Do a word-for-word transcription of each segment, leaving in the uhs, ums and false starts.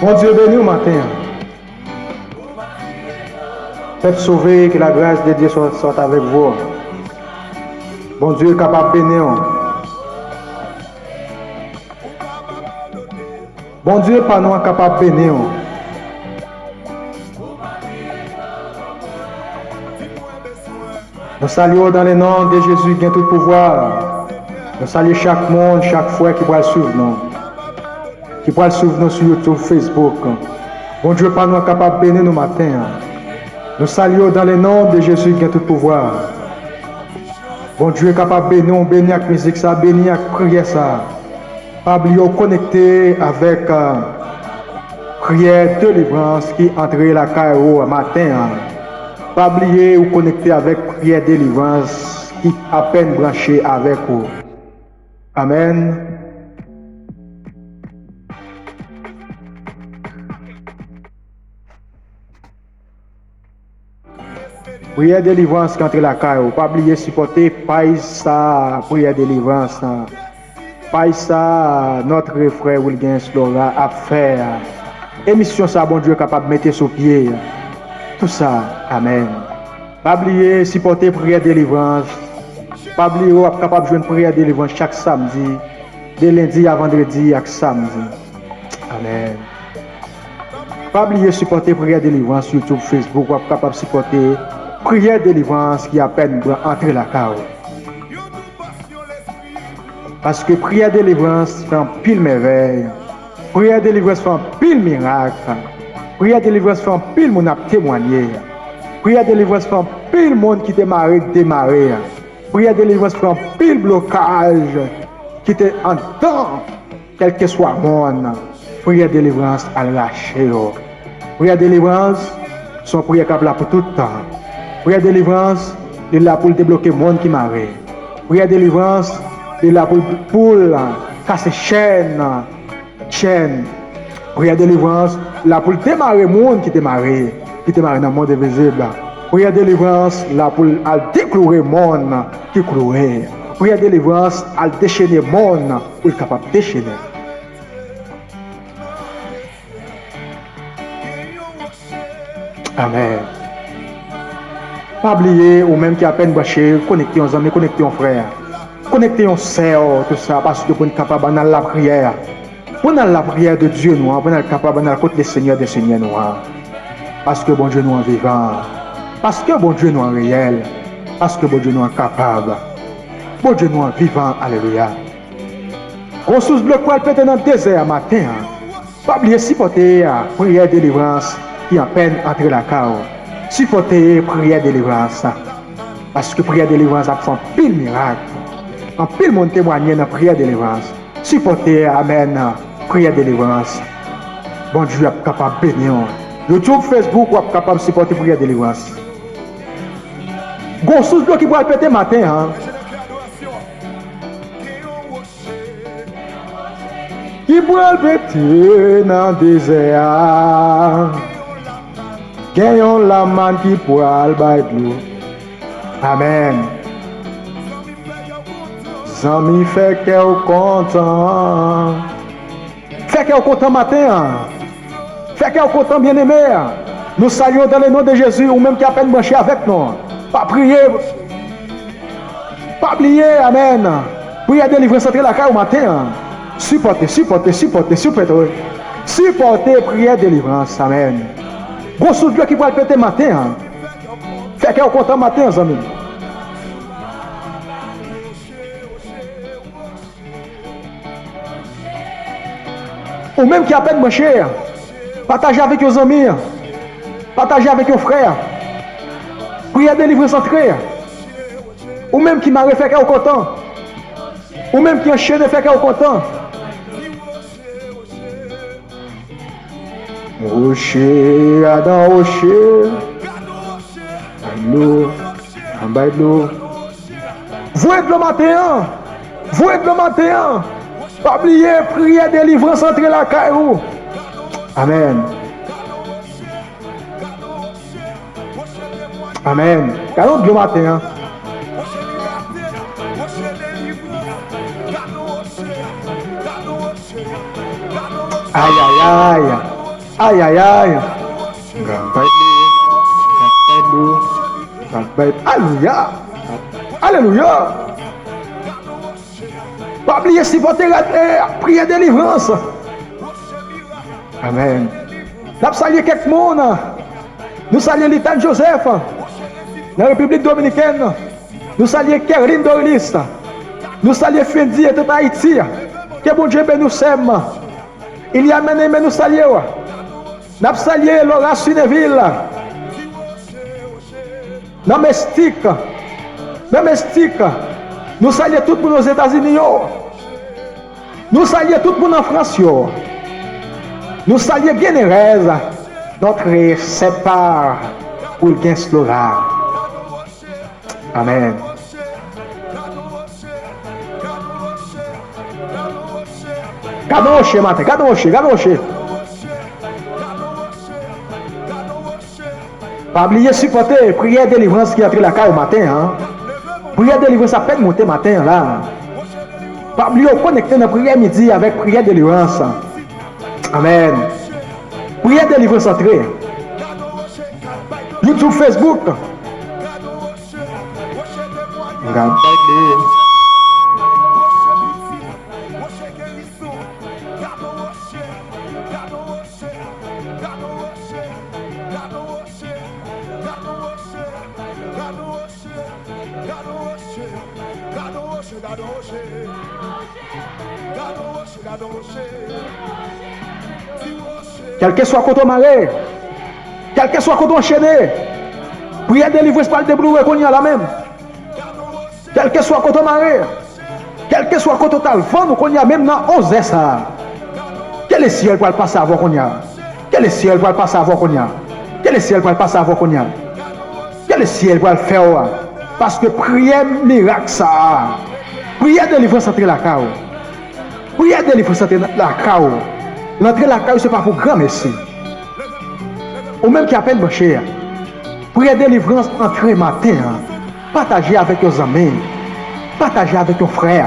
Bondye beni w maten an. Pèp sove, ke la gras de Dye swa, swa avèk vou. Bondye kapab beni w. Bondye pa nou an kapab beni w. Nou salye w dans le nom de Jésus ki gen tout pouvwa. Nou salye chak moun, chak frè ki pral swiv nou, ki pral swiv nou sou YouTube, Facebook. Bondye pa nou an kapab beni nou maten an. Nou salye w dans le nom de Jésus ki gen tout pouvwa. Bondye kapab beni w, beni ak mizik sa, beni ak priyè sa. Pa bliye w konekte avèk, euh, priyè delivrans ki antre lakay ou maten an. Pa bliye ou konekte avèk priyè delivrans ki apèn branche avèk ou. Amèn. Priyè delivrans ki antre lakay ou. Pa bliye sipòte paj sa, priyè delivrans lan. Paj sa, notre frè Wilgens Laurent ap fè. Emisyon sa, Bondye kapab mete sou pye. Tou sa, amèn. Pa bliye sipòte priyè delivrans. Pa bliye w ap kapab jwenn priyè delivrans chak samdi, de lendi a vandredi ak samdi. Amèn. Pa bliye sipòte priyè delivrans YouTube, Facebook, w ap kapab sipòte priyè delivrans ki apèn pran antre lakay ou. Paske priyè delivrans fè anpil mèvèy. Priyè delivrans fè anpil mirak. Priyè delivrans fè anpil moun ap temwanye. Priyè delivrans fè anpil moun ki te mare demare. Priyè delivrans fè anpil blokaj ki te anndan kèlkeswa moun. Priyè delivrans al rache yo. Priyè delivrans se yon priyè k ap la pou tout tan. Priyè delivrans, li la pou l debloke moun ki mare. Priyè delivrans, li la pou l, pou l kase chèn, chèn. Priyè delivrans la pou l demare moun ki te mare, ki te mare nan mond envizib. Priyè delivrans la pou l al dekloure moun ki kloure. Priyè delivrans al dechene moun pou l kapab dechene. Amèn. Pa bliye, ou menm ki apèn branche, konekte yon zanmi, konekte yon frè, konekte yon sè, tou sa, paske pou n kapab ann al lapriyè. Pou n al lapriyè de Dye nou an, pou n al kapab ann al kot le Seigneur des Seigneurs nou an. Paske Bondye nou an vivan. Paske Bondye nou an reyèl. Paske Bondye nou an kapab. Bondye nou an vivan, alelouya. Gwo sous dlo k pral pete nan dezè a maten an. Pa bliye sipòte, a, priyè delivrans ki apèn antre lakay ou. Sipòte priyè delivrans. Paske priyè delivrans ap fè anpil mirak. Anpil moun temwanye nan priyè delivrans. Sipòte, amèn, priyè delivrans. Bondye ap kapab beni w. YouTube, Facebook, w ap kapab sipòte priyè delivrans. Gwo sous dlo ki pral pete maten an. Ki pral pete nan dezè a. Gen yon lamàn ki pral bay dlo. Amèn. Zanmi, fè kè w kontan. Fè kè w kontan maten an. Fè kè w kontan, byeneme. Nou salye w dans le nom de Jésus, ou menm ki apèn branche avèk nou. Pa priye. Pa bliye, amèn. Priyè delivrans antre lakay ou maten an. Sipòte, sipòte, sipòte, sipòte. Sipòte priyè delivrans, amèn. Gwo sous dlo ki pral pete maten an. Fè kè w kontan maten an, zanmi m. Ou menm ki apèn branche, pataje avèk yon zanmi, pataje avèk yon frè. Priyè delivrans antre. Ou menm ki mare, fè kè w kontan. Ou menm ki anchene, fè kè w kontan. Woche adan woche. Anba dlo, anba dlo. Voye dlo maten an. Voye dlo maten an. Pa bliye, priyè delivrans antre lakay ou. Amèn. Amèn. Gade yon dlo maten an. Ayayay. Ayayay. Gad bay dlo. Gad bay dlo. Gad bay. Alelouya. Alelouya. Pa bliye sipòte rad, eh, priyè delivrans. Amèn. N ap salye kèk moun. Nou salye Litan Joseph nan Repiblik Dominikèn. Nou salye Kerlin Dorilis. Nou salye Fendi e tout Ayiti. Ke Bondye beni w, sè m. Iliamèn, men nou salye w. N ap salye Laura Suneville. Nan Mestik. Nan Mestik. Nou salye tout moun Ozetazini yo. Nou salye tout moun an Frans yo. Nou salye byenerèz, notre sè pa Wilgens Laura. Amèn. Gade yon woche maten, gade yon woche, gade yon woche. Pa bliye sipòte priyè delivrans ki antre lakay ou maten an. Priyè delivrans ap fèk moute maten an la. Pa bliye w konekte nan priyè midi avèk priyè delivrans. Amèn. Priyè delivrans antre. YouTube, Facebook. Gade. Kèlkeswa kote w mare, kèlkeswa kote w anchene, priyè delivrans pral debloure kounye a la menm. Kèlkeswa kote w mare, kèlkeswa kote w t al vann ou kounye a, menm nan onz è sa a, ke lesyèl pral pase avè w kounye a. Ke lesyèl pral pase avè w kounye a. Ke lesyèl pral pase avè w kounye a. Ke lesyèl pral fè w a. Paske priyè mirak sa a, priyè delivrans antre lakay ou. Priyè delivrans antre lakay ou. L antre lakay ou se pa pou granmesi. Ou menm ki apèn branche a, priyè delivrans antre maten an. Pataje avèk yon zanmi. Pataje avèk yon frè.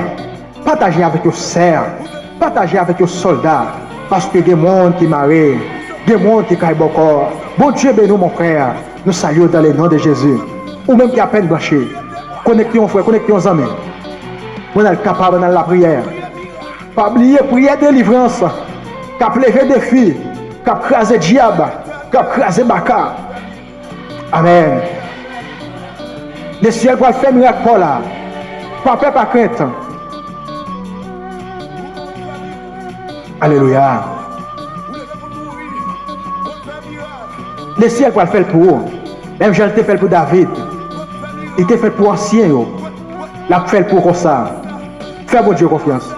Pataje avèk yon sè. Pataje avèk yon sòlda. Paske gen moun ki mare. Gen moun ki kay bòkò. Bondye beni w, mon frè. Nou salye w dans le nom de Jésus. Ou menm ki apèn branche, konekte yon frè, konekte yon zanmi. Pou n al kapab nan lapriyè. Pa bliye priyè delivrans k ap leve defi, k ap kraze dyab, k ap kraze baka. Amèn. Lesyèl pral fè mirak pa w la. Pa pè, pa krent. Alelouya. Lesyèl pral fè l pou ou. Menm jan l te fè l pou David. Li te fè l pou ansyen yo. L ap fè l pou ou konsa. Fè Bondye konfyans.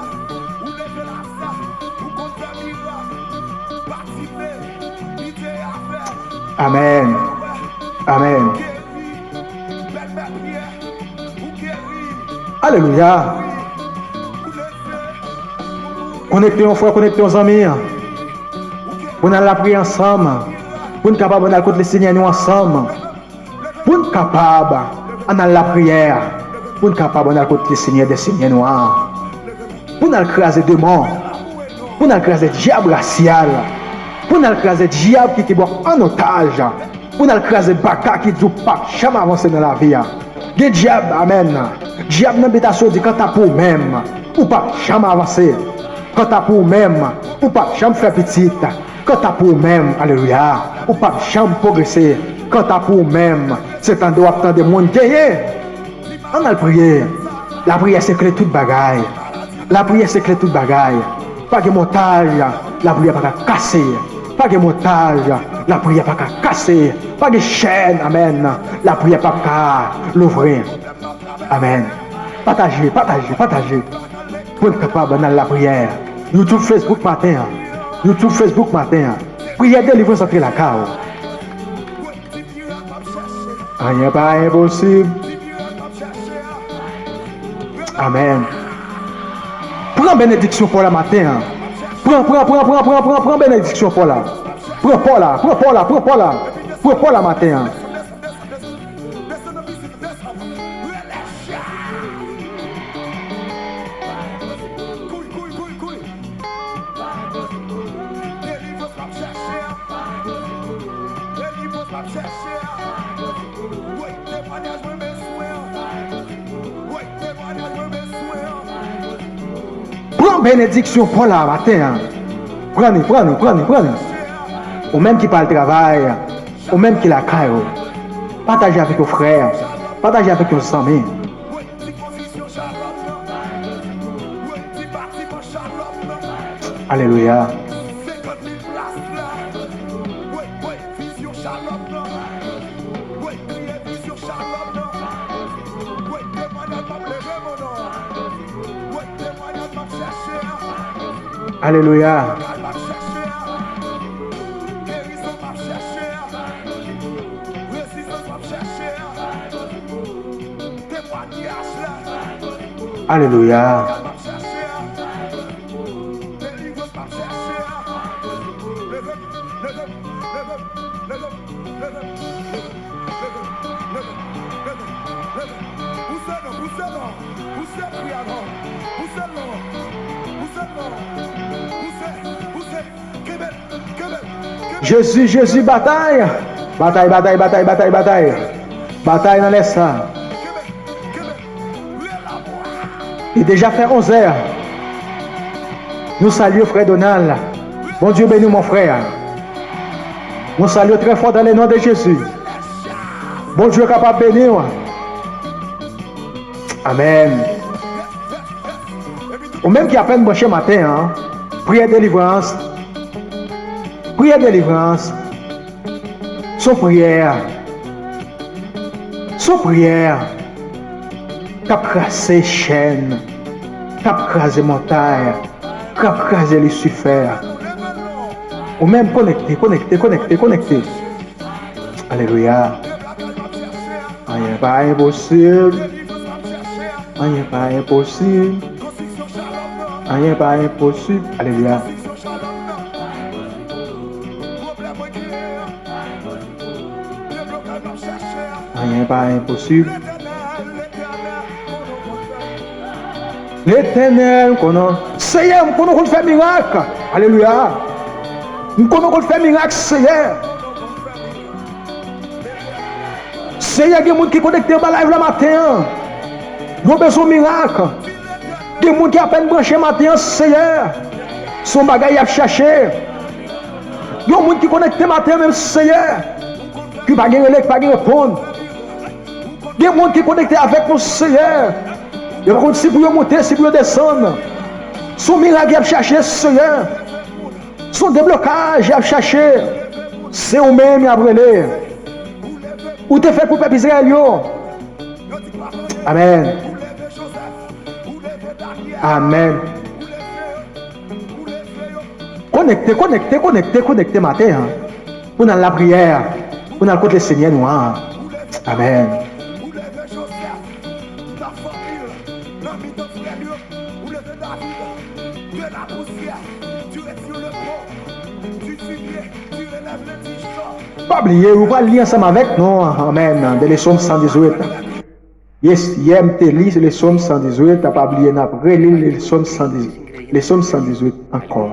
Amèn. Amèn. Alelouya. Konekte yon frè, konekte yon zanmi. Pou n al lapriyè ansanm. Pou n kapab ann al kot Lesenyè nou ansanm. Pou n kapab ann al lapriyè. Pou n kapab ann al kot Lesenyè dè senyè nou an. Pou n al kraze demon. Pou n al kraze dyab rasyal. Pou n al kraze dyab ki kenbe w an otaj. Pou n al kraze baka ki di w p ap janm avanse nan lavi a. Gen dyab, amèn. Dyab nan bitasyon di, kanta pou ou menm, ou p ap janm avanse. Kanta pou ou menm, ou p ap janm fè pitit. Kanta pou ou menm, alelouya, ou p ap janm pwogrese. Kanta pou ou menm, se tande w ap tande moun genyen. Ann al priye. Lapriyè se kle tout bagay. Lapriyè se kle tout bagay. Pa gen montaj lapriyè pa ka kase. Pa gen montaj lapriyè pa ka kase. Pa gen chèn, amèn, lapriyè p ap ka louvri. Amèn. Pataje, pataje, pataje. Pou n kapab ann al lapriyè. YouTube, Facebook maten an. YouTube, Facebook maten an. Priyè delivrans antre lakay ou. Anyen pa enposib. Amèn. Pran benediksyon pa w la maten an. Pran, pran, pran benediksyon pa w la. Pran pa w la, pran pa w la, pran pa w la. Pran pa w la maten an. Delivrans m ap chache a. Pran benediksyon pa w la maten an. Pran li, pran li, pran li, pran li. Ou menm ki pral travay, ou menm ki lakay ou. Pataje avèk yon frè, pataje avèk yon zanmi. Alelouya. Alelouya. Alelouya. Jezi, Jezi, batay! Batay, batay, batay, batay, batay! Batay nan lè sa. Li deja fè onzè. Nou salye frè Donald. Bondye beni w, mon frè. Nou salye w trè fò dans le nom de Jésus. Bondye kapab beni w. Amèn. Ou menm ki apèn branche maten an, priyè delivrans. Priyè delivrans. Se yon priyè. Se yon priyè k ap kraze chèn, k ap kraze montay, k ap kraze Lisifè. Ou menm konekte, konekte, konekte, konekte. Alelouya. Anyen pa enposib. Anyen pa enposib. Anyen pa enposib. Alelouya. Anyen pa enposib. Letènèl, m konnen. Seyè, m konnen w konn fè mirak. Alelouya. M konnen w konn fè mirak, Seyè. Seyè, gen moun ki konekte anba live la maten an. Yo bezwen mirak. Gen moun ki apèn branche maten an, Seyè. Se yon bagay y ap chache. Gen moun ki konekte maten an menm, Seyè. Ki pa gen rele, ki pa gen reponn. Gen moun ki konekte avèk nou, Seyè. Yo pa konn si pou yo monte, si pou yo desann. Se yon mirak y ap chache, Seyè. Se yon deblokaj y ap chache. Se ou menm y ap rele. Ou te fè l pou pèp Izrayèl yo. Amèn. Amèn. Konekte, konekte, konekte, konekte maten an. Pou n al lapriyè, pou n al kot Lesenyè nou an. Amèn. Pa bliye, ou pral li ansanm avèk nou, amèn, de le Sòm san dizuit. Yes, yè m te li le Sòm san dizuit, pa bliye n ap reli le Sòm san dizuit, le Sòm san dizuit ankò.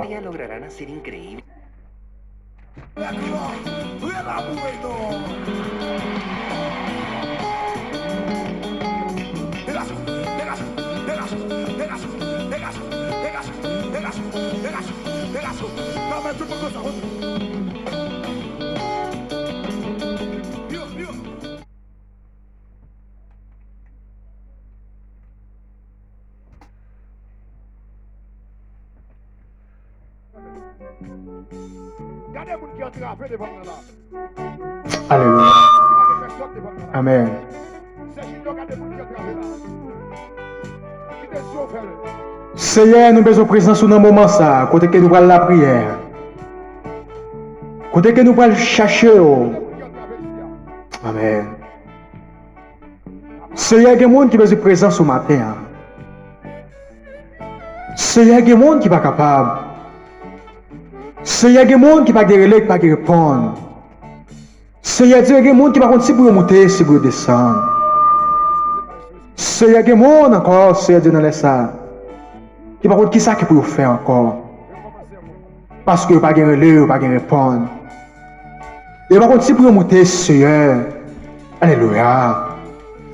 Gade moun ki antrave devan mwen la. Alelouya. Ki pa gen pèsòn devan mwen la. Amèn. Sèjinyo, gade moun ki antrave la. Kite zye w fèmen. Seyè, nou bezwen prezans ou nan moman sa a, kote ke nou pral lapriyè. Kote ke nou pral chache w. Amèn. Seyè, gen moun ki bezwen prezans ou maten an. Seyè, gen moun ki pa kapab. Seyè, gen moun ki pa gen rele, ki pa gen reponn. Seyè Dye, gen moun ki pa konn si pou yo monte, si pou yo desann. Seyè, gen moun ankò, Seyè Dye, nan lè sa a, ki pa konn kisa ki pou yo fè ankò. Paske yo pa gen rele, yo pa gen reponn. Yo pa konn si pou yo monte, Seyè. Alelouya.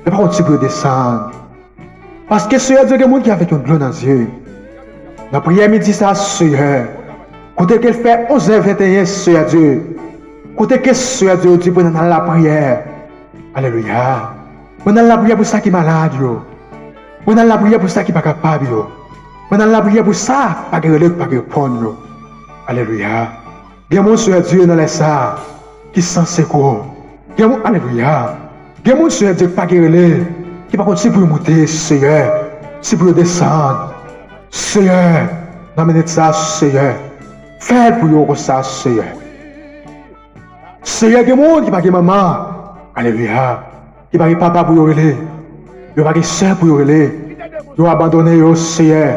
Yo pa konn si pou yo desann. Paske, Seyè Dye, gen moun ki avèk yon dlo nan zye. Nan priyè midi sa, Seyè. Kote ke l fè onzè venteyen, Seyè Dye. Kote ke, Seyè Dye, ou di pou n al lapriyè. Alelouya. Pou n al lapriyè pou sa ki malad yo. Pou n al lapriyè pou sa ki pa kapab yo. Pou n al lapriyè pou sa pa gen rele, pa gen reponn yo. Alelouya. Gen moun, Seyè Dye, nan lè sa a, ki san sekou. Gen moun, alelouya. Gen moun, Seyè Dye, ki pa gen rele, ki pa konn si pou yo monte, Seyè, si pou yo desann. Seyè, nan minit sa a, Seyè, fè l pou yo konsa, Seyè. Seyè, gen moun ki pa gen manman. Alelouya. Ki pa gen papa pou yo rele. Yo pa gen sè pou yo rele. Yo abandone yo, Seyè.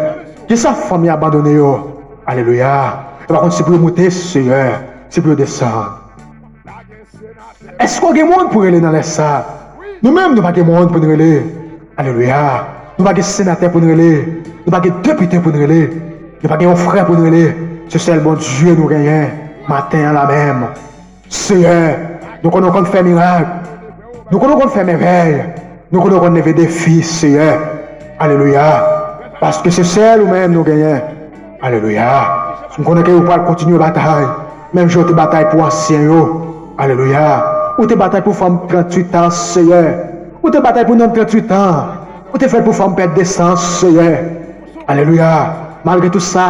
Kisa fanmi abandone yo? Alelouya. Yo pa konn si pou yo monte, Seyè, si pou yo desann. Èske w gen moun pou rele nan lè sa a? Nou menm, nou pa gen moun pou n rele. Alelouya. Nou pa gen senatè pou n rele. Nou pa gen depite pou n rele. Nou pa gen yon frè pou n rele. Se sèl Bondye nou genyen maten an la menm. Seyè, nou konnen w konn fè mirak. Nou konnen w konn fè mèvèy. Nou konnen w konn leve defi, Seyè. Alelouya. Paske se sèl ou menm nou genyen. Alelouya. M konnen ke ou pral kontinye batay. Menm jan w te batay pou ansyen yo. Alelouya. Ou te batay pou fanm tranntuit an, Seyè. Ou te batay pou nonm tranntuit an. Ou te fè l pou fanm pèt de san, Seyè. Alelouya. Malgre tout sa,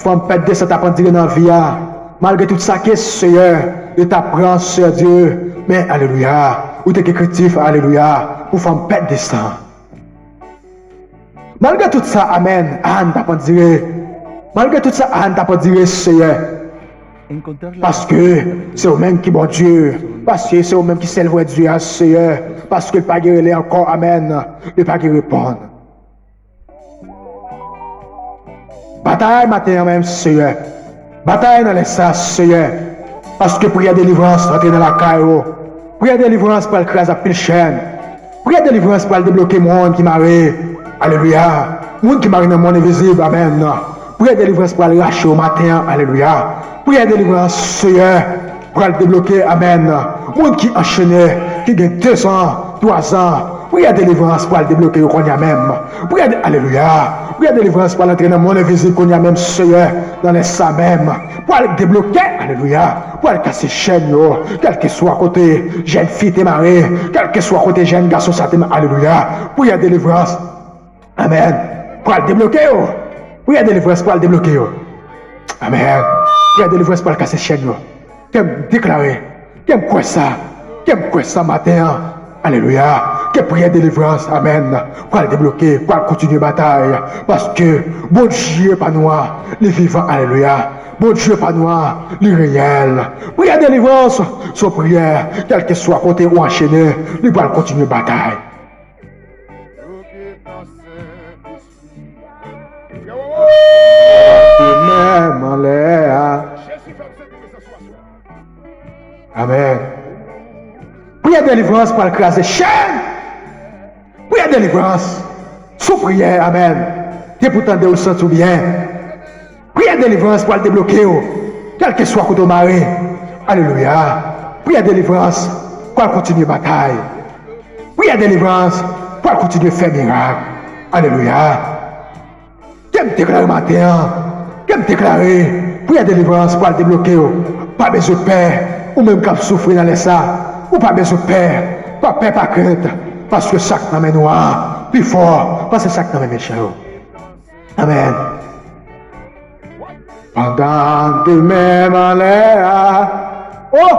fanm pèt de san t ap andire nan vi a. Malgre tout sa ke, Seyè, yo t ap pran, Seyè Dye. Men, alelouya, ou te gen krentif, alelouya, pou fanm pèt de san. Malgre tout sa, amèn, Ann t ap andire. Malgre tout sa, Ann t ap andire, Seyè. Paske se ou menm ki Bondye. Paske se ou menm ki sèl vrè Dye a, Seyè. Paske l pa gen rele ankò, amèn. Li pa gen reponn. Batay maten an menm, Seyè. Batay nan lè sa, Seyè. Paske priyè delivrans rantre nan lakay ou. Priyè delivrans pral kraze anpil chèn. Priyè delivrans pral debloke moun ki mare. Alelouya. Moun ki mare nan mond envizib, amèn. Priyè delivrans pral rache yo maten an, alelouya. Priyè delivrans, Seyè, pral debloke, amèn. Moun ki anchene, ki gen dezan, twazan, priyè delivrans pral debloke yo kounye a menm. Priyè de, alelouya. Priyè delivrans pral antre nan mond envizib kounye a menm, Seyè, nan lè sa menm. Pral debloke, alelouya. Pral kase chèn yo, kèlkeswa kote jèn fi te mare, kèlkeswa kote jèn gason sa te mare, alelouya. Priyè delivrans. Amèn. Pral debloke yo. Priyè delivrans pral debloke yo. Amèn. Priyè delivrans pral kase chèn yo. Ke m deklare, ke m kwè sa, ke m kwè sa maten an. Alelouya. Ke priyè delivrans, amèn, pral debloke, pral kontinye batay. Paske Bondye pa nou an, li vivan, alelouya. Bondye pa nou an, li reyèl. Priyè delivrans, se yon priyè, kèlkeswa kote ou anchene, li pral kontinye batay. Menm anlè a. Amèn. Priyè delivrans pral kraze chèn. Priyè delivrans. Sou priyè, amèn. Depi w tande w santi w byen. Priyè delivrans pral debloke w, kèlkeswa kote w mare. Alelouya. Priyè delivrans pral kontinye batay. Priyè delivrans pral kontinye fè mirak. Alelouya. Ke m deklare maten an, ke m deklare, priyè delivrans pral debloke w. Pa bezwen pè, ou menm k ap soufri nan lè sa. Ou pa bezwen pè, pa pè, pa krent, paske sa k nan men nou an pi fò pase sa k nan men mechan yo. Amèn. Pandan demen anlè a. Oh!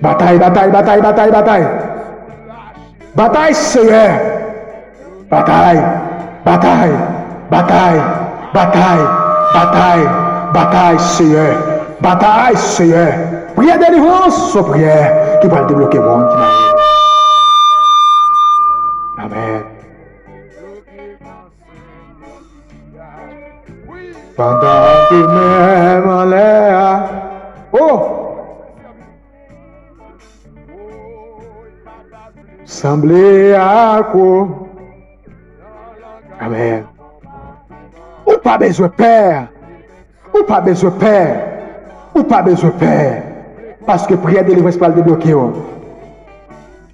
Batay, batay, batay, batay, batay. Batay, Seyè. Batay, batay, batay, batay, batay, batay, Seyè. Batay, Seyè. Priyè delivrans, se yon priyè ki pral debloke moun ki mare. Amèn. Pandan ke menm anlè a. Oh! Sanble ak ou. Amèn. Ou pa bezwen pè. Ou pa bezwen pè. Ou pa bezwen pè. Paske priyè delivrans pral debloke w.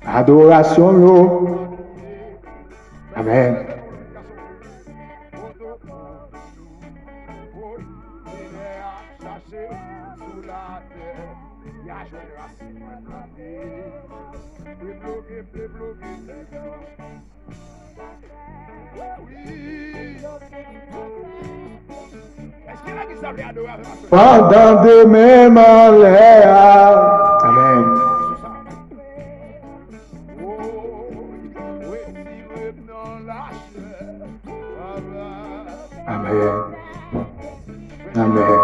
Adorasyon yo. Amèn. Pandan demen m anlè a. Amèn. Amèn. Amèn.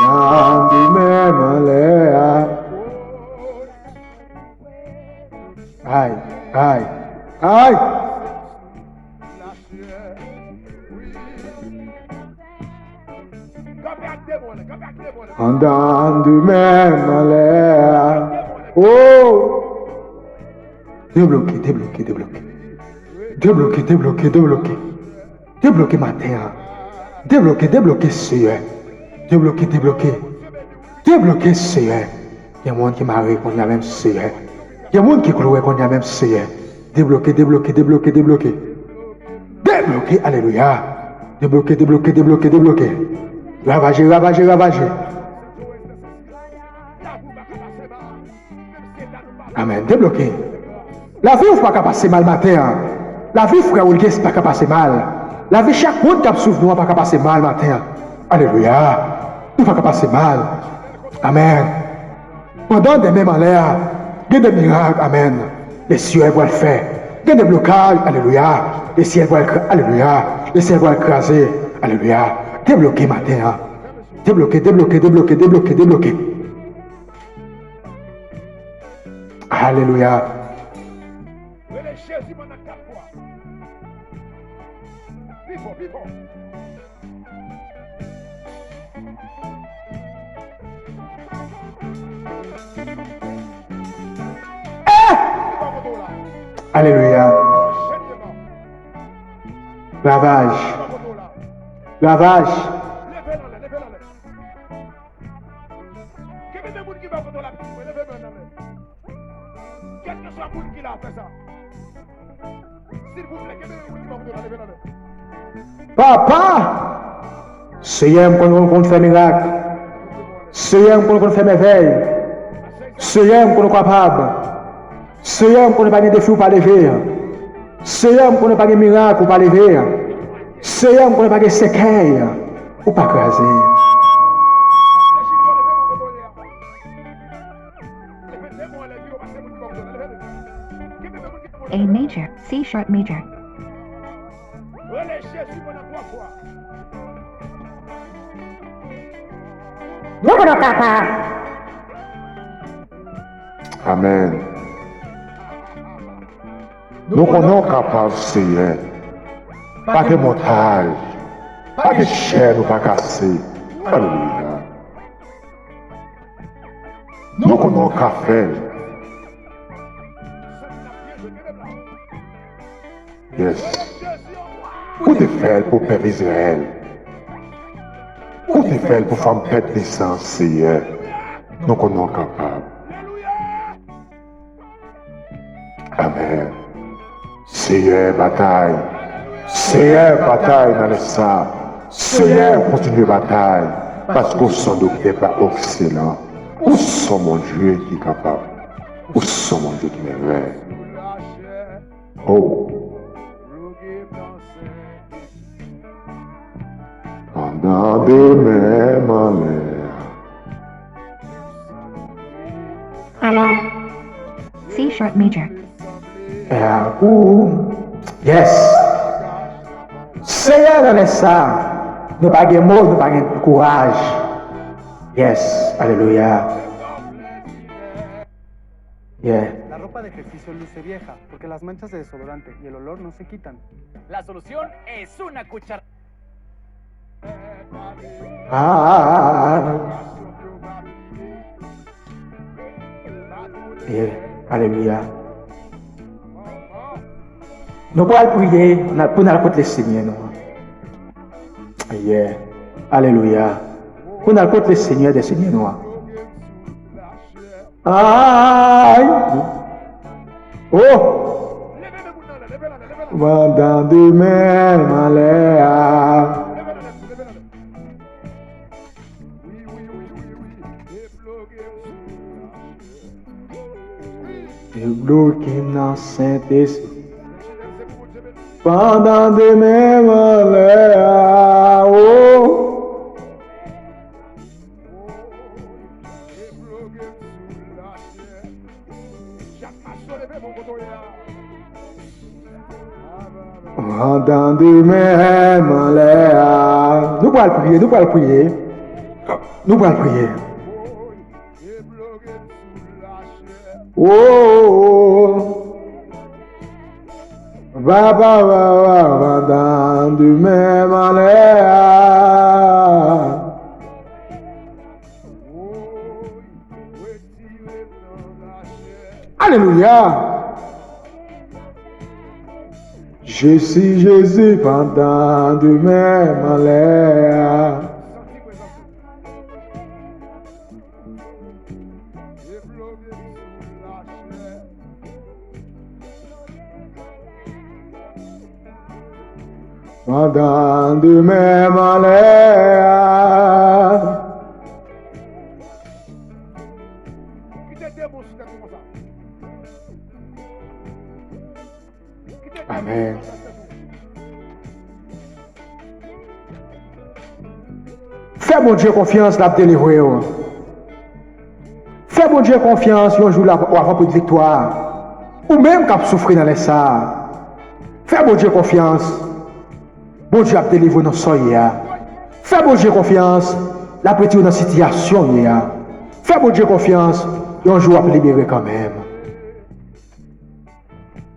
Pandan demen m anlè a. Ay, ay, ay. Pandan demen m anlè a. Oh! Debloke, debloke, debloke. Debloke, debloke, debloke. Debloke maten an. Debloke, debloke, Seyè. Debloke, debloke. Debloke, Seyè. Gen moun ki mare kounye a menm, Seyè. Gen moun ki kloure kounye a menm, Seyè. Debloke, debloke, debloke, debloke. Debloke, alelouya. Debloke, debloke, debloke, debloke. Ravaje, ravaje, ravaje. Amèn. Debloke. Lavi w pa ka pase mal maten an. Lavi frè Wilgens pa ka pase mal. Lavi chak moun k ap swiv nou an pa ka pase mal maten an. Alelouya. Nou pa ka pase mal. Amèn. Pandan demen m anlè a, gen de mirak, amèn. Lesyèl pral fè. Gen de blokaj, alelouya. Lesyèl pral kra-, alelouya. Lesyèl pral kraze, alelouya. Debloke maten an. Debloke, debloke, debloke, debloke, debloke. Alelouya. Rele Jezi pandan kat fwa. Pi fò, pi fò. Eh! Alelouya. Ravaj. Ravaj. Kenbe men moun ki bò kote w la, pitit mwen, leve men w anlè. Kèlkeswa moun ki la, fè sa. Silvouplè, kenbe men moun ki bò kote w la, leve l anlè. Papa! Seyè, m konn ou konn fè mirak. Seyè, m konn ou konn fè mèvèy. Seyè, m konn ou kapab. Seyè, m konnen pa gen defi ou pa leve. Seyè, m konnen pa gen mirak ou pa leve. Seyè, m konnen pa gen sèkèy ou pa kraze. A major, C sharp major. Rele Jezi pandan twa fwa. Nou konnen w kapab. Amèn. Nou konnen w kapab, Seyè. Pa gen montay, pa gen chèn ou pa kase. Alelouya. Nou konnen w ka fè l. Yes. Ou te fè l pou pèp Izrayèl. Ou te fè l pou fanm pèt nesans, Seyè. Nou konnen w kapab. Amèn. Seyè, batay. Seyè, batay nan lè sa. Seyè, kontinye batay. Paske w se yon doktè pa ekiselan. Ou se yon Bondye ki kapab. Ou se yon Bondye ki mèvèy. Oh. Pandan demen m anlè. Amèn. C sharp major. Yeah. Ooh. Yes. Seyè, nan lè sa, nou pa gen mo, nou pa gen kouraj. Yes. Alelouya. Yeah. La ropa de ejercicio luce vieja porque las manchas de desodorante y el olor no se quitan. La solución es una cucharada. Ah. Yeah. Alelouya. Nou pral priye pou n al kot Lesenyè nou. Yeah. Alelouya. Kounye a l pote Senyè dè Senyè nou an. Ay! Oh! Pandan demen m anlè a. Debloke m nan Sentespri. Pandan demen m anlè a, oh. Pandan demen m anlè a. Nou pral priye, nou pral priye. Nou pral priye. Oh, papa, papa, pandan demen m anlè a. Alelouya. Jezi, Jezi, pandan demen m anlè a. Pandan demen m anlè a. Kite demon sou tèt ou konsa. Kite demon sou tèt ou. Amèn. Fè Bondye konfyans, l ap delivre w. Fè Bondye konfyans, yon jou l ap, w ap ranpli viktwa. Ou menm k ap soufri nan lè sa a, fè Bondye konfyans. Bondye ap delivre w nan sa w ye a. Fè Bondye konfyans, l ap retire w nan sitiyasyon w ye a. Fè Bondye konfyans, yon jou w ap libere kanmenm.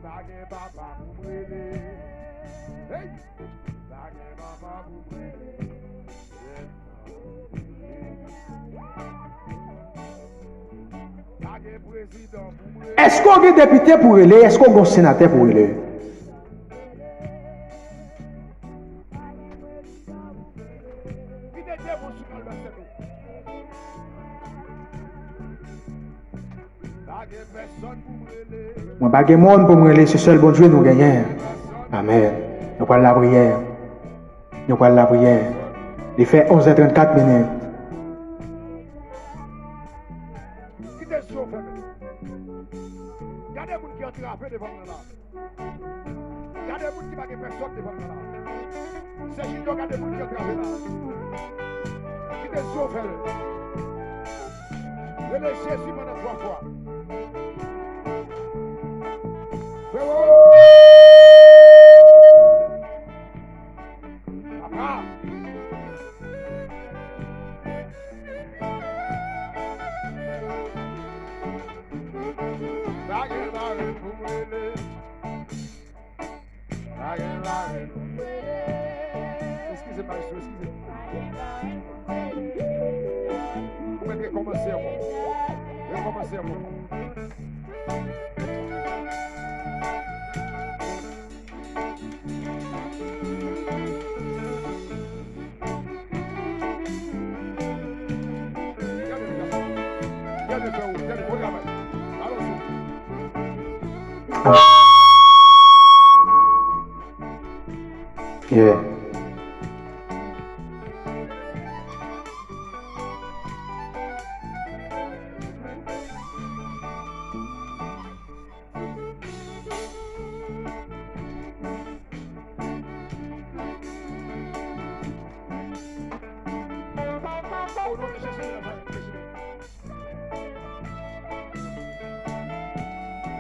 Pa gen papa pou m rele. Hey! Pa gen papa pou m rele. Pa gen prezidan pou m rele. Èske w gen depite pou rele? Èske w gen senatè pou rele? Kite demon sou kalbas tèt ou. Mwen pa gen moun pou m rele, se sèl Bondye nou genyen. Amèn. Nou pral lapriyè. Nou pral lapriyè. Li fè onz è trannkat minit. Kite zye w fèmen. Gade moun ki antrape devan mwen la. Gade moun ki pa gen pèsòn devan mwen la. Se Jildo, gade moun ki antrape la. Kite zye w fèmen. Rele Jezi pandan twa fwa. Frero! Papa! Pa gen larenn pou m rele. Pa gen larenn pou m rele. Eskize, maestro, eskize. Ou mèt rekòmanse ankò. Rekòmanse ankò. Yeah.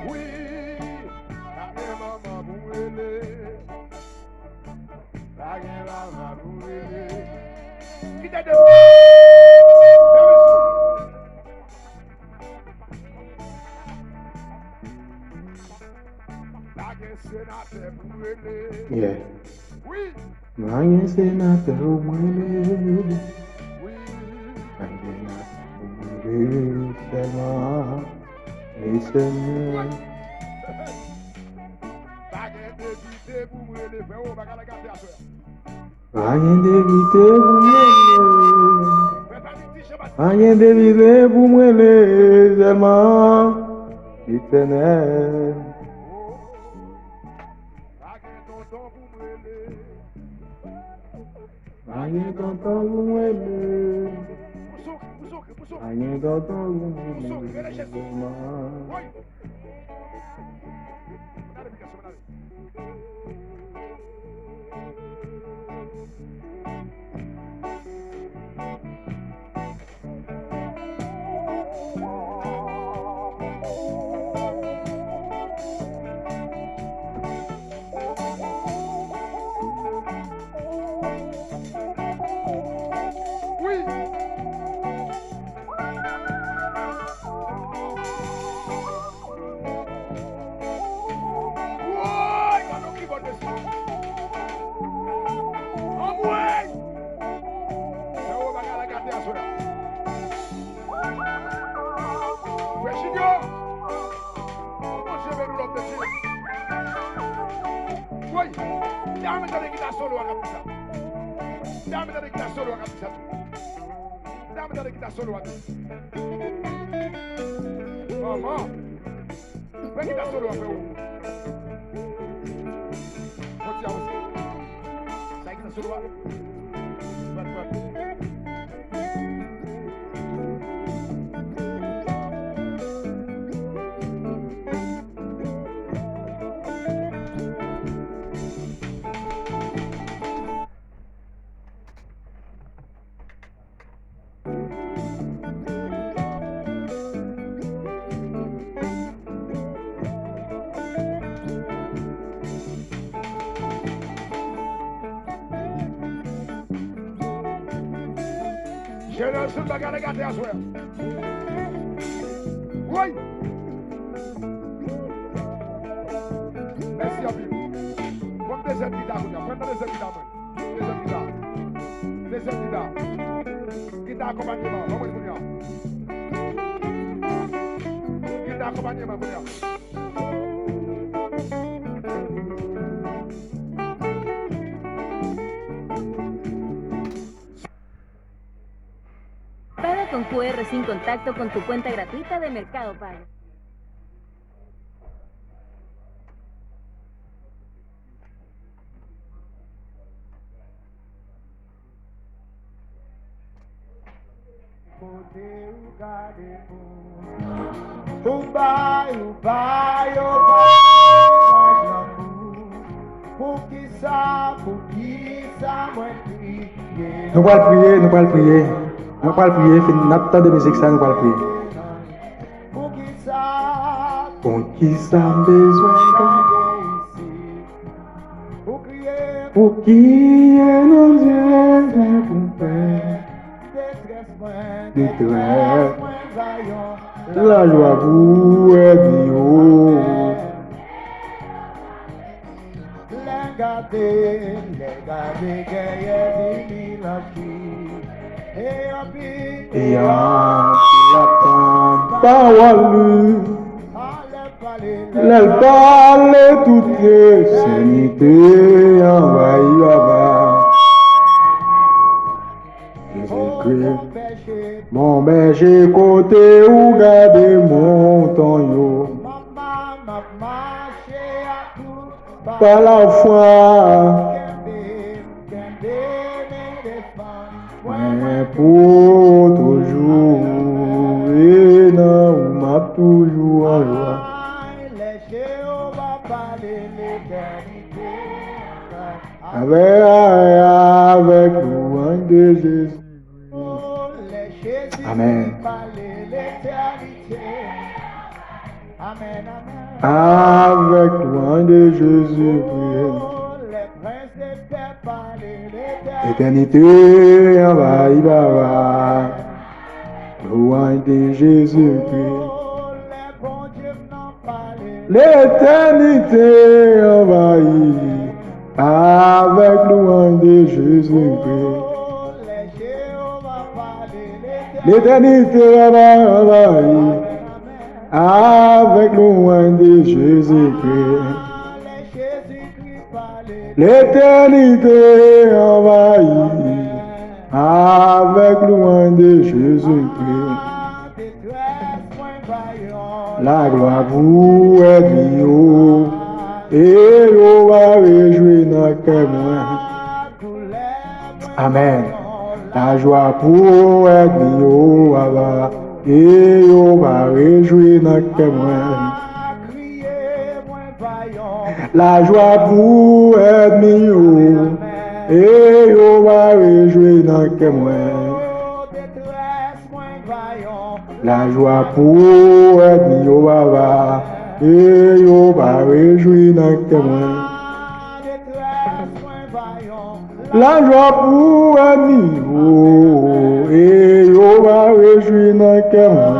Wi, pa gen manman pou m rele. Pa gen manman pou m rele. Kite de. Pa gen senatè pou rele. Yeah. Wi. Pa gen senatè pou rele. Wi. Pa gen senatè pou rele sèlman. Wi, Senyè. Pa gen depite pou rele, frè, bagay la gate aswè. Pa gen depite pou mwen. Anyen de vize pou mwen le sèlman Letènèl. Pa gen tonton pou m rele. Pa gen tonton pou m rele. Pou souk, pou souk, pou souk. Pa gen tonton pou m rele. Pou souk, rele Jezi. Sèlman. Woy. Gade aplikasyon, gade. Wi. Woy, gade yon kibòd mesye. Anmwey! Sa yo bagay la gate aswè a. Frè Junior! Bondye beni w, lòm de Dye. Woy! Dam tande gita solo a k ap di sa. Dam tande gita solo a k ap di sa tou. Dam tande gita solo a tou. Manman! Pran gita solo a, freo. Fò ti avanse. Sa gita solo a. Pran, pran. Jeneralson, bagay la gate aswè. Woy! Mèsi anpil. Ban m dezyèm gita kounye a. Ban m dezyèm gita mwen. Dezyèm gita. Dezyèm gita. Gita akonpanyeman. Ban mwen kounye a. Gita akonpanyeman kounye a. Paga con Q R sin contacto con tu cuenta gratuita de Mercado Pago. Kote ou gade moun, ou bay, ou bay, ou bay, ou bay lanmou. Poukisa, poukisa mwen priye? Nou pral priye, nou pral priye. Nou pral priye, fin, n ap tande mizik sa, nou pral priye. Poukisa, poukisa m bezwen gade isit? Pou ki enonm Dye gen pou m fè? Detrès mwen, detrès mwen, va yon lajwa pou wè byen wo. Lè gade, lè gade gèyè vini lanchi. E anpil, e anpil ap tann pawòl li. Lè l pale tout etènite anvayi Baba. Jezikri, bon bèje, kote ou gade mouton yo. Pa lafwa. Mwen pou toujou, e nan ou m ap toujou an jwa. Avè, avèk lwanj de Jezi. Amèn. Avèk lwanj de Jezi, priye. Etènite anvayi Baba. Lwanj de Jezikri. Letènite anvayi avèk lwanj de Jezikri. Letènite anvayi avèk lwanj de Jezikri. Letènite anvayi Avèk lwanj de Jezikri. Laglwa pou ènmi yo, e yo va rejwi nan kè mwen. Amèn. Lajwa pou ènmi yo, Baba, e yo va rejwi nan kè mwen. Lajwa pou ènmi yo, e yo va rejwi nan kè mwen. Lajwa pou ènmi yo, Baba, e yo va rejwi nan kè mwen. Lajwa pou ènmi yo, e yo va rejwi nan kè mwen.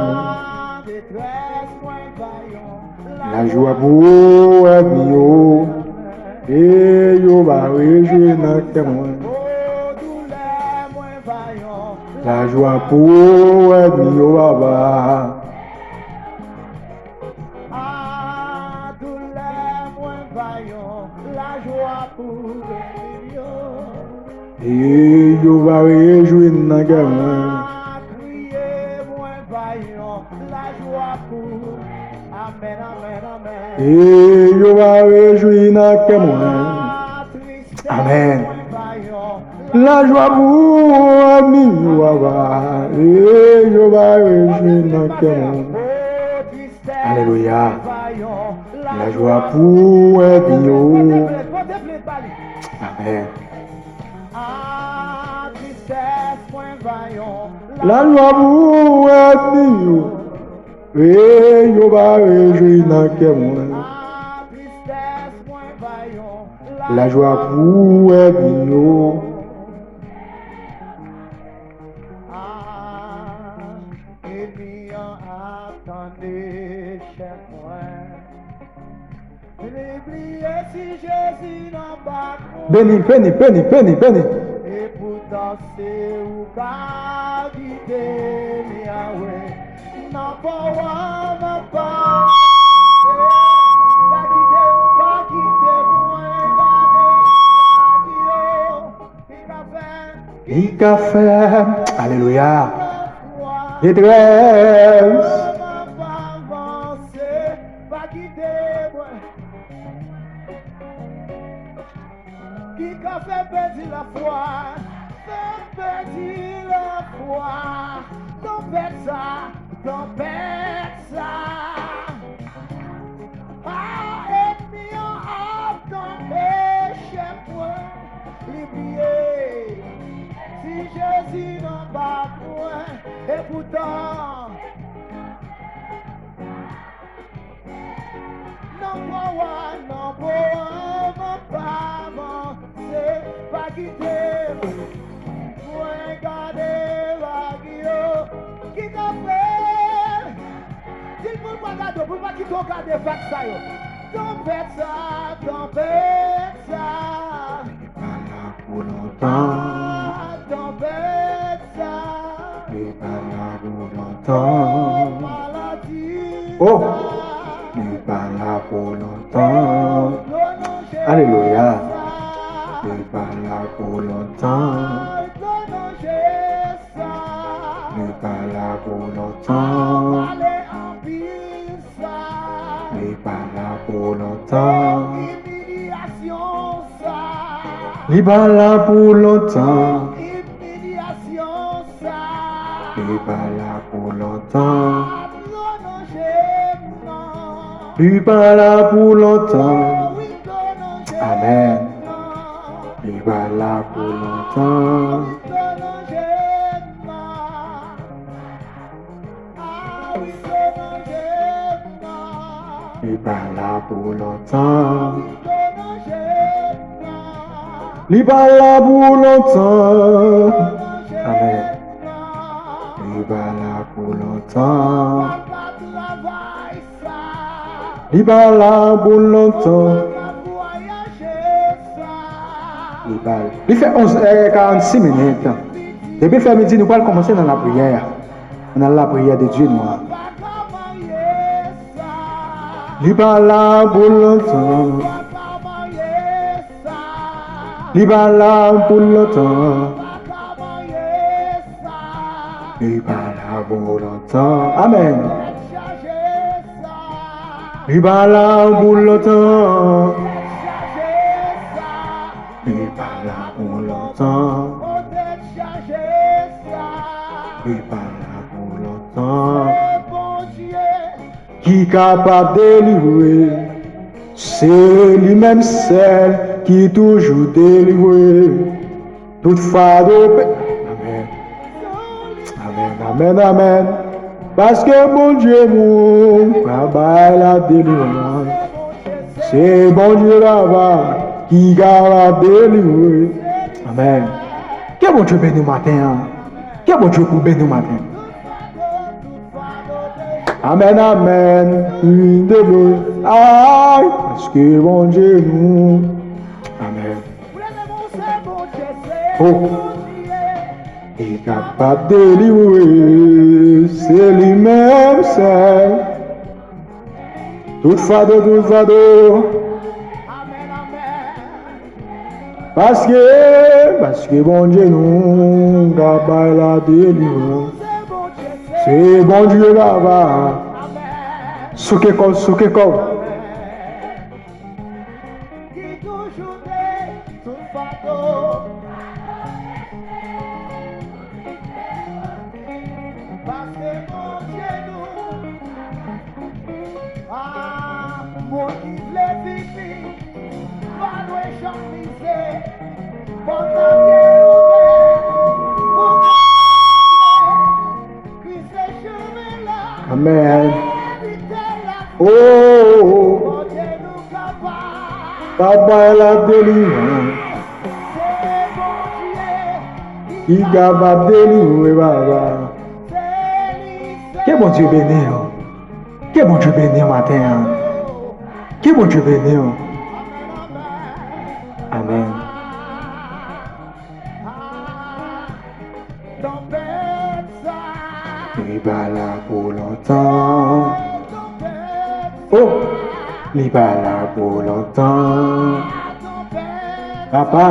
Lajwa pou ènmi yo, e yo va rejwi nan kè mwen. Lajwa pou ènmi yo, Baba. A doulè mwen vayan, lajwa pou ènmi yo. E yo va rejwi nan kè mwen. A kriye mwen vayan, lajwa pou. Amèn, amèn, amèn. E yo va rejwi nan kè mwen. A tristès mwen vayan. Lajwa pou ènmi yo, Baba. E yo va rejwi nan kè mwen. Alelouya. Lajwa pou ènmi yo. Amèn. Lajwa pou ènmi yo. E yo va rejwi nan kè mwen. Lajwa pou ènmi yo. A, ènmi an ap tande chèf mwen. Li bliye si Jezi nan bak mwen. Beni, beni, beni, beni, beni. Epoutan se ou ka gide m, Yawe. Nan pa w a m ap avanse. Pa kite m, pa kite mwen gade bak yo. Li ka fè, alelouya, detrès. Ki ka fè pèdi lafwa, fè pèdi lafwa. Tanpèt sa, tanpèt sa. A, ènmi an ap kanpe chèf mwen, li bliye si Jezi nan bak mwen. Epoutan, nan pa w a, nan pa w a, m ap avanse, pa kite m. Mwen gade bak yo ki kanpe. Di l pou l pa gade w, pou l pa kite w gade vag sa yo. Tanpèt sa, tanpèt sa. Li pa la pou lontan. A, tanpèt sa. Li pa la pou lontan. Maladi sa. Oh! Li pa la pou lontan. Alelouya. Li pa la pou lontan. Li pa la pou lontan. Li pa la pou lontan. Li pa la pou lontan. Li pa la pou lontan. Li pa la pou lontan. Amèn. Li pa la pou lontan. Li pa la pou lontan. Li pa la pou lontan. Amèn. Li pa la pou lontan. Li pa la pou lontan. Li pa la. Li fè onz è karannsis minit. Depi fè midi, nou pral kòmanse nan lapriyè. Nan lapriyè de Dye nou an. Li pa la pou lontan. Li pa la pou lontan. Li pa la pou lontan. Amèn. Li pa la pou lontan. Li pa la pou lontan. Li pa la pou lontan. Ki kapab delivre, se li menm sèl ki toujou delivre. Tout fado pe... Amèn. Amèn, amèn, amèn. Paske Bondye nou ka bay la delivrans. Se Bondye Papa ki kapab delivre. Amèn. Ke Bondye beni w maten an. Ke Bondye pou beni w maten an. Amèn, amèn. Wi, de dlo. Ay, paske Bondye nou. Amèn. Oh. Li kapab delivre, se li menm sèl. Tout fado, tout fado. Paske, paske Bondye nou ka bay la delivrans. Se Bondye Papa. Souke kò w, souke kò w. Ki toujou de tout fado. Paske Bondye nou, a, moun ki vle viv li, pa dwe janm mize. Pòt la byen ouvè pou Bondye. Kris se chemen la, amèn, verite la, oh, Bondye nou kapab. Kapab la delivrans. Se Bondye ki kapab delivre, Papa. Ke Bondye beni w. Ke Bondye beni w maten an. Ke Bondye beni w. Amèn. Li pa la pou lontan. Oh, li pa la pou lontan. Papa,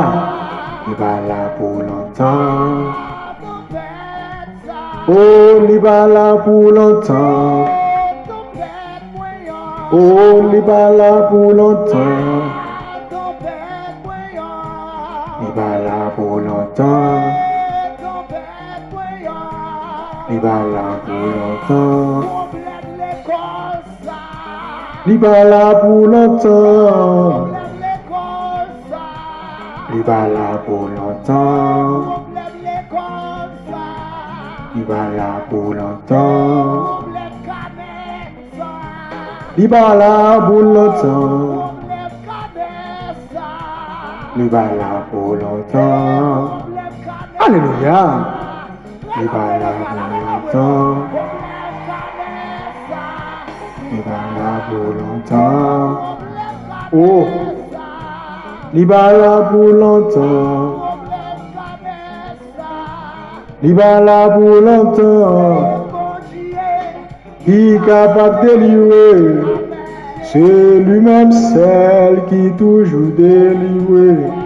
li pa la pou lontan. Oh, li pa la pou lontan. Oh, li pa la pou lontan. Li pa la pou lontan. Li pa la pou lontan. Li pa la pou lontan. Li pa la pou lontan. Li pa la pou lontan. Li pa la pou lontan. Li pa la pou lontan. Alelouya. Li pa la pou lontan. Li pa la pou lontan. Oh. Li pa la pou lontan. Li pa la pou lontan. Ki kapab delivre. Se li menm sèl ki toujou delivre.